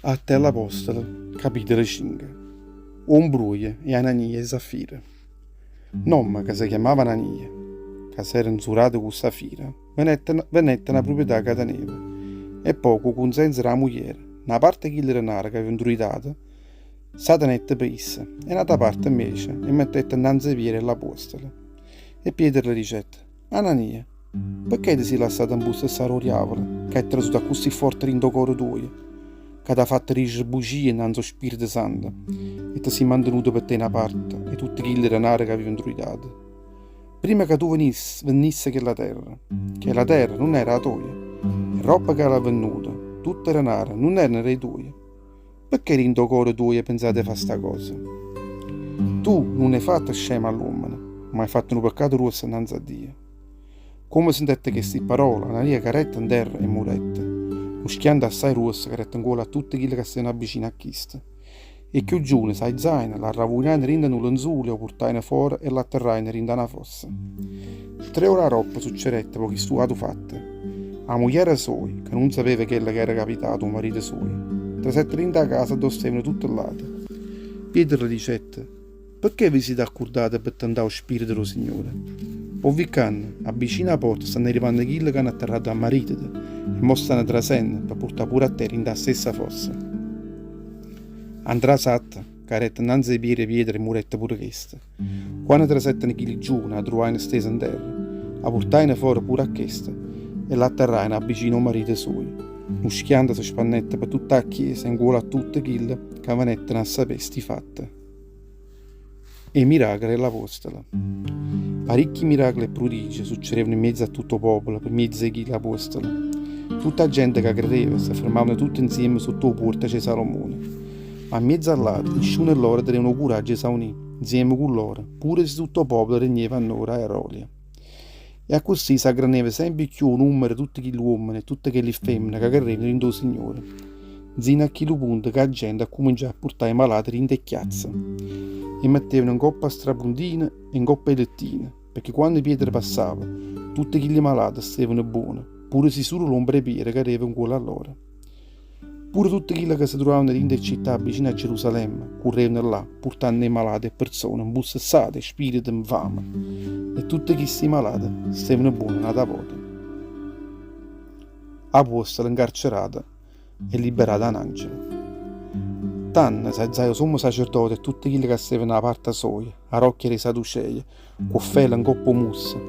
Atte 'e ll'Apostole, capitolo cinche. 'O 'mbruoglio 'e Anania e Zaffira. N'ommo ca se chiammava Anania, ca s'era 'nzurato cu Safira, venette vennette na pruprietà ca teneva e po' cu 'o cunsenso d' 'a mugliera, na parte 'e chillo denaro ca aveva 'ntruitato s' 'a tenette pe isso e n'ata parte 'mmece 'e mettette 'nnanze 'e piede 'e ll'Apuostole. E Pietro le dicette, Anania, Pecché te si' lassato 'mpussessà d' 'o diavolo, ca è trasuto accussì forte dint' 'o core tuojo, ca t'ha fatto dicere bugie 'nnanze 'o Spirito Santo e te si' mantenuto pe te na parte 'e tutte chille denare ca avive 'ntruitato? Primma ca tu venisse, vennisse chella terra, chella terra nun era 'a toja, e roppo ca l'ha vennuta, tutt' 'e denare nun erano d' 'e tuoje? Pecché dint' 'o core tuojo 'e penzato 'e fa sta cosa? Tu nun 'e fatto scemo a ll'uommene, ma 'e fatto nu peccato gruosso 'nnanze a Dio. Comme sentette chesti pparole, Anania carette 'nterra e murette. Nu schianto assaje gruosso carette 'ncuollo a tutte chille ca stevano vicino a chisto. E cchiù giuvene s'aizajeno, l'arravugliajeno dint' a nu lenzulo e 'o purtajeno fora e l'atterrajeno dint' a na fossa. Tre ore aroppo succedette po' chistu atu fatto. A mugliera soja, ca nun sapeva chello ca era capitato ô marito sujo, trasette dint' 'a casa addò stevano tutte ll'ate. Pietro le dicette, Pecché ve site accurdate pe tentà 'o Spirito d' 'o Signore? O vi ccanno, avvicino 'a porta stanno arrivanno chille c'hanno atterrato a marìteto e mo stanno trasenno pe purtà pure a te dint' 'a stessa fossa. Antrasatta, carette 'nnanze 'e piede 'e Pietro e murette pure chesta. Quanno trasetteno chilli giuvene 'a truvajeno stesa 'nterra, 'a purtajeno fora pure a chesta e l'atterrajeno avvicino 'o marito sujo. Nu schianto se spannette pe tutta 'a chiesa e 'ncuollo a tutte chille ca venetteno a sapé sti fatte. 'E miracole 'e ll'apuostole. Paricchi miracole e prudigie succedevano 'mmiezzo a tutto 'o popolo pe mmiezzo 'e chill'apuostole. Tutta 'a gente ca credeva se fermavano tutte 'nzieme sotto 'o puortico 'e Salomone. Ma 'mmiezzo a ll'ate nisciuno 'e lloro teneva 'o curaggio 'e s'aunì 'nzieme cu lloro, pure si tutto 'o popolo regneva annore 'a grolia. E accussì s'aggranneva sempe cchiù 'o nummero 'e tutte chill'uommene e tutte chelli ffemmene ca credevano dint' 'o Signore, nzino a chillu punto ca 'a gente accuminciaje a purtà 'e malate dint' 'e cchiazze. 'E mettevano 'ncopp' a strapuntine e 'ncopp' 'e lettine, pecché quanno Pietro passava, tutte chilli malate stevano bbuone, pure si sulo l'ombra 'e Pietro cadeva 'ncuollo a lloro. Pure tutte chille ca se truvavano dint' 'e città vicino a Gerusalemme currevano là, purtanno 'e malate e perzone 'mpussessate 'e spirite 'nfame. E tutte chisti malate stevano buone n'ata vota. Apuostolo 'ncarcerato e libberato 'a n'angelo. Tanno s'aizaje 'o sommo sacerdote e tutte chille ca stevano 'a parta soja, 'a rocchia d' 'e Saduceje, cu 'o ffele 'ncopp' 'o musso,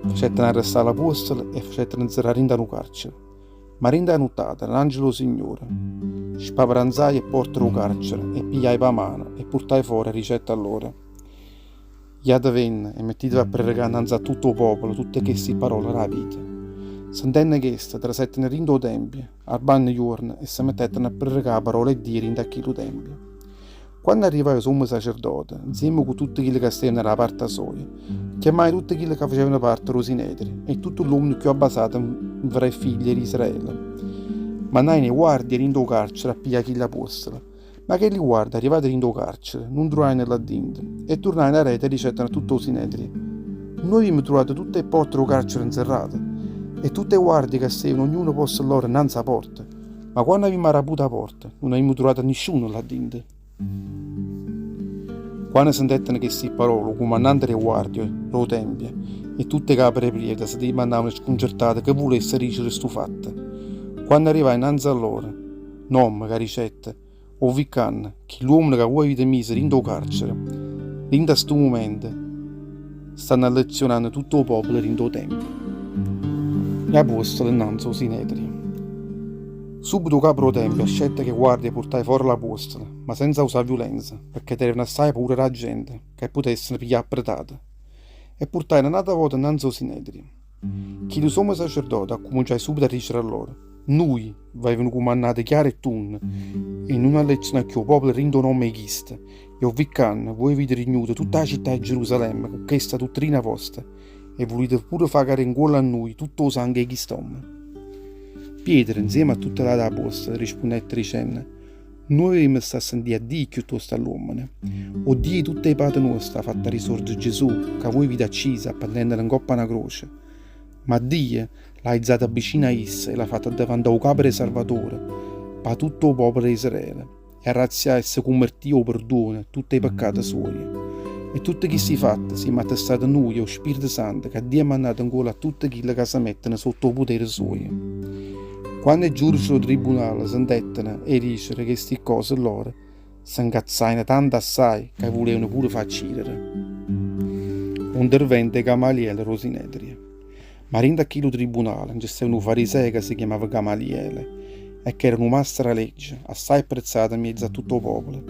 facettero arrestà l'apuostole e facettero 'nzerrà dint' a nu carcere. Ma dint' 'a nuttata n'angelo d' 'o Signore spaparanzaje 'e pporte d' 'o carcere, 'e pigliaje p' 'a mano, 'e purtaje fora e dicette a loro, Jatevenne e mettiteve a prerecà 'nnanze a tutto 'o popolo tutte chesti pparole d' 'a vita. Sentenno chesto, trasetteno dint' 'o tempio, arbanno juorno, e se mettettero a prerecà 'a parola 'e Dio dint' a chillu tempio. Quanno arrivaje 'o sommo sacerdote, 'nzieme cu tutte chille ca stevano d' 'a parta soja, chiammaje tutte chille ca facevano parte d' 'o Sinedrio e tutte ll'uommene cchiù abbasate nfra 'e figlie d'Israele. Mannajeno 'e guardie dint' 'o carcere a piglià chill'apuostole. Ma chelli guardie, arrivate dint' 'o carcere, nun truvajeno là dinto e turnajeno areto e dicettero a tutto 'o Sinedrio, Nuje avimmo truvato tutte 'e pporte d' 'o carcere 'nzerrate e tutte 'e guardie ca stevano ognuno 'o posto lloro 'nnanze 'a porta. Ma quanno avimmo araputo 'a porta, nun avimmo truvato a nisciuno là dinto. Quanno sentetteno chesti pparole, 'o cumandante d' 'e guardie d' 'o Tempio e tutt' 'e cape d' 'e priete se dimandavano scuncertate che vulesse dicere stu fatto. Quanno arrivaje 'nnanze a lloro, n'ommo ca dicette, 'O vi ccanno, chill'uommene ca vuje avite miso dint' 'o carcere, dint' a stu mumento stanno allezionanno tutto 'o popolo dint' 'o Tempio. E 'apuostolo 'nnanze 'o Sinedrio. Subito 'o capo d' 'o Tempio ascette ch' 'e guardie e purtaje fora l'apuostolo, ma senza usà viulenza, pecché tenevano assaje paura d' 'a gente, ca 'e putessero piglià a pretate. E purtajeno n'ata vota 'nnanze 'o Sinedrio. Chillu sommo sacerdote accuminciaje subito a dicere a loro, Nuje v'avevano cumannato chiaro e tunno 'e nun allezionà cchiù 'o popolo dint' 'o nomme 'e chisto, e 'o vi ccanno, vuje avite rignuto tutta 'a città 'e Gerusalemme cu chesta duttrina vosta e vulite pure fa cadé 'ncuollo a nuje tutto 'o sanghe 'e chist'ommo. Pietro, 'nzieme a tutte l'ate apuostole, rispunnette dicenno, Nuje avimmo sta a sentì a Dio chiuttosto a ll'uommene. O Dio 'e tutte 'e pate nuoste ha fatto risorgere Gesù, ca vuje avite acciso appennennolo 'ncopp' a na croce. Ma Dio l'ha aizato vicino a isso e l'ha fatto addeventà 'o capo d' 'e Salvatore. 'ncapa a tutto 'o popolo 'e Israele e arrazzià e se cummertì 'o perduono 'e tutte 'e peccate suoje. E tutte chisti fatte simme attestate nuje 'o Spirito Santo ca Dio ha mannato 'ncuollo a tutte chille ca se metteno sotto 'o putere suoje. Quanno 'e giudice d' 'o tribunale sentetteno 'e dicere chesti ccose lloro se 'ncazzajeno tanto assaje ca 'e vulevano pure fa accidere. O 'ntervento 'e Gamaliele d' 'o Sinedrio. Ma dint' a chillu tribunale nce steva nu fariseo ca se chiamava Gamaliele e ch'era nu mastro d' 'a legge, assaje apprezzato 'mmiezzo a tutto 'o popolo.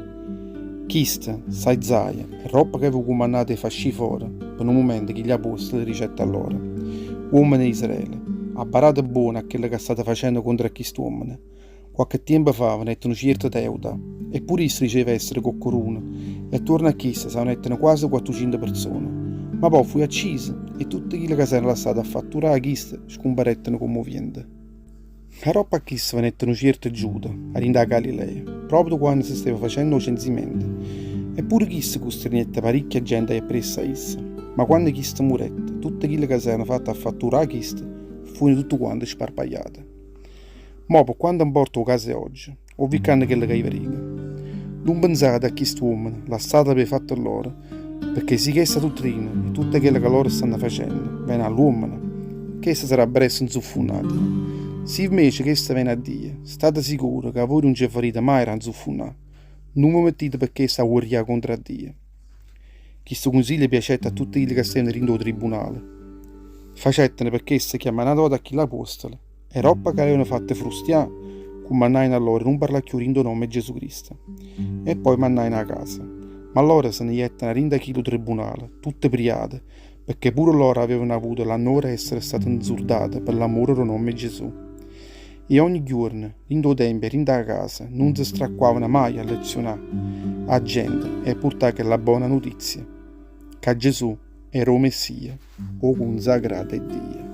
Chisto s'aizaje e roppo ch'eva cummannato 'e fa ascì fora pe nu mumento chigli apuostole dicette a loro, Uommene 'e Israele, abbarate buono a chello ca state facenno contro a chist'uommene. Quacche tiempo fa venette nu cierto Teuda, e pure isso diceva essere coccoruno, e attuorno a chisto s'aunetteno quase quattuciento perzone. Ma po' fuje acciso, e tutte chille ca s'erano lassate affatturà 'a chisto scumparetteno comm' 'o viento. Aroppo a chisto venette nu cierto Giuda, 'a dint' 'a Galilea, proprio quanno se steva facenno 'o censimento, e pure chisto custrignette paricchia gente a i' appriesso a isso. Ma quanno chisto murette, tutte chille ca s'erano fatte affatturà 'a chisto fujeno tutte quante sparpagliate. Mo pe quanto 'mporta 'o caso 'e ogge, 'o vi ccanno chello ca i' ve dico. Nun penzate a chist'uommene, lassatele p' 'e fatte lloro, pecché si chesta duttrina e tutto chello ca loro stanno facenno vene 'a ll'uommene, chesta sarà presto 'nzuffunnata. Si invece chesta vene 'a Dio, state sicure ca voi nun ce farite maje d' 'a 'nzuffunnà. Nun ve mettite pe chesto a guerrià contro a Dio. Chistu cunsiglio piacette a tutte chille ca stevano dint' 'o tribunale. Facetteno pe chesto chiammà n'ata vota a chill'apuostole e roppo ca l'evano fatte frustià, cummannajeno a loro 'e nun parlà cchiù dint' 'o nomme 'e Gesù Cristo. E poi 'e mannajeno 'a casa. Ma loro se ne jetteno 'a dint' 'a chillu tribunale, tutte priate, pecché pure loro avevano avuto l'annore 'e essere state 'nzurdate pe l'ammore d' 'o nomme 'e Gesù. E ogni ghiuorno, dint' 'o tempio e dint' 'a casa, nun se stracquavano maje a lezionà 'a gente e a purtà chella bona nutizia, ca Gesù era 'o Messia, 'o cunzacrato 'e Dio.